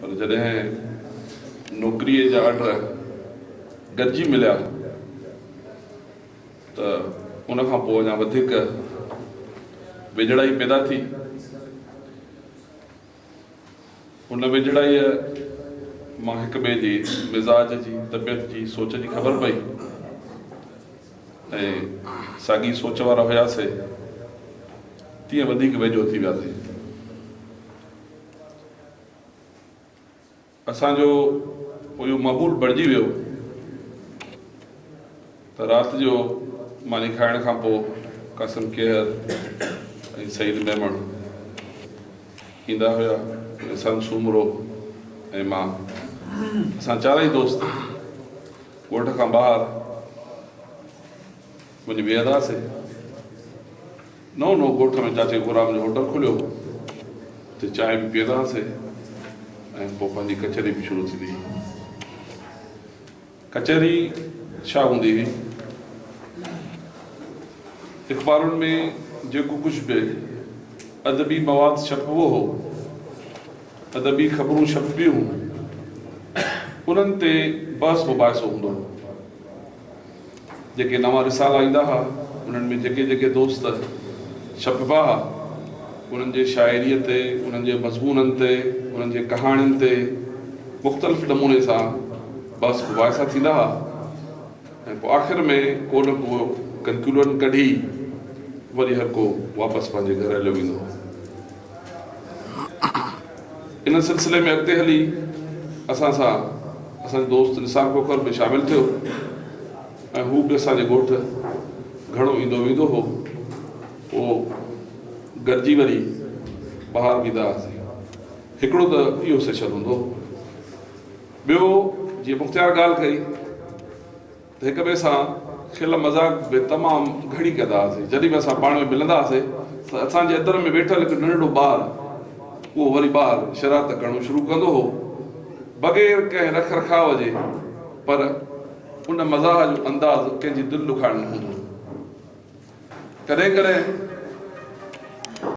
پر جڏهن نوڪريء جا آرڊر گڏجي مليا ته ان کان پوء اڃا وڌيڪ ويجهڙائي پيدا ٿي. ان ويجهڙائيء مان هڪ ٻئي جي مزاج جي، طبيعت جي، سوچ جي خبر پئي ۽ ساڳي سوچ وارا هياسي، تيئن وڌيڪ ويجهو ٿي وياسي. اسان جو اهو معمول بڻجي ويو ته رات جو ماني کائڻ کان پوء قاسم ڪيهر ۽ سعيد ميمڻ ايندا هيا، احسان سومرو ۽ مان، اسان چارئي دوست ڳوٺ کان ٻاهر وڃي ويهندا هئاسين. نئون نئون ڳوٺ ۾ چاچي گهرام جو هوٽل کليو هو، اتي چانهه به پيئندا هئاسين ۽ پوء پنهنجي ڪچهري به شروع ٿيندي هئي. ڪچهري ڇا هوندي هئي؟ اخبارن ۾ جيڪو ڪجهه به ادبي مواد ڇپبو هو، ادبي خبرون ڇپبيون هيون، انهن تي بحث مباحثو هوندو هو. جيڪي نوان رسالا ايندا ها، انهن ۾ جيڪي جيڪي دوست ڇپبا ها، انهن جي شاعريء تي، انهن جي مضمونن تي، انهن جي ڪهاڻين تي مختلف نموني سان بحث مباحثا ٿيندا ها ۽ پوء آخر ۾ ڪو نه ڪو ڪنڪلوئن ڪڍي وري هر ڪو واپس پنهنجي گهر هليو ويندو هو. ان سلسلي ۾ اڳتي هلي اسان سان اسان جو دوست نثار کوکر به شامل ٿيو ۽ هو به اسان جي ڳوٺ گهڻو ايندو ويندو هو. پوء گڏجي وري ٻاهر ويندا هئاسين. هڪڙو ته اهو سيشن هوندو هو. ٻيو جيئن مختيار ڳالهه ڪئي ته هڪ ٻئي سان کل مذاق به تمام گهڻي ڪندا هئاسين. جڏهن به اسان پاڻ ۾ ملندا هئاسين ته اسان جي اندر ۾ ويٺل هڪ ننڍڙو ٻار اهو وري ٻاهر شرارت ڪرڻ شروع ڪندو هو، بغير ڪنهن رک رکاء جي، پر ان مزاح جو انداز ڪنهن جي دل ڏکائڻ نه هوندو هو. ڪڏهن ڪڏهن.